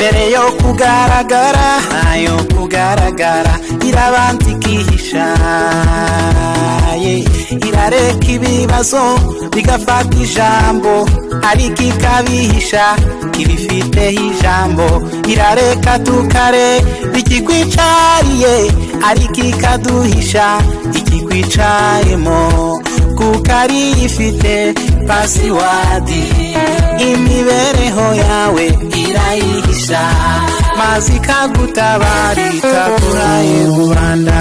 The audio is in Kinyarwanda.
Mbere yo kugaragara, yo kugaragara, irabanza ikihisha ye. Irareka ibibazo bigafata ijambo, ariko ikabihisha ibifiteho ijambo. Irareka tukare ikikwicariye, ariko ikaduhisha ikikwicayemo, kuko ari ifite password. Imibereho yawe irayihisha, maze ikagutabara itaguhaye rubanda.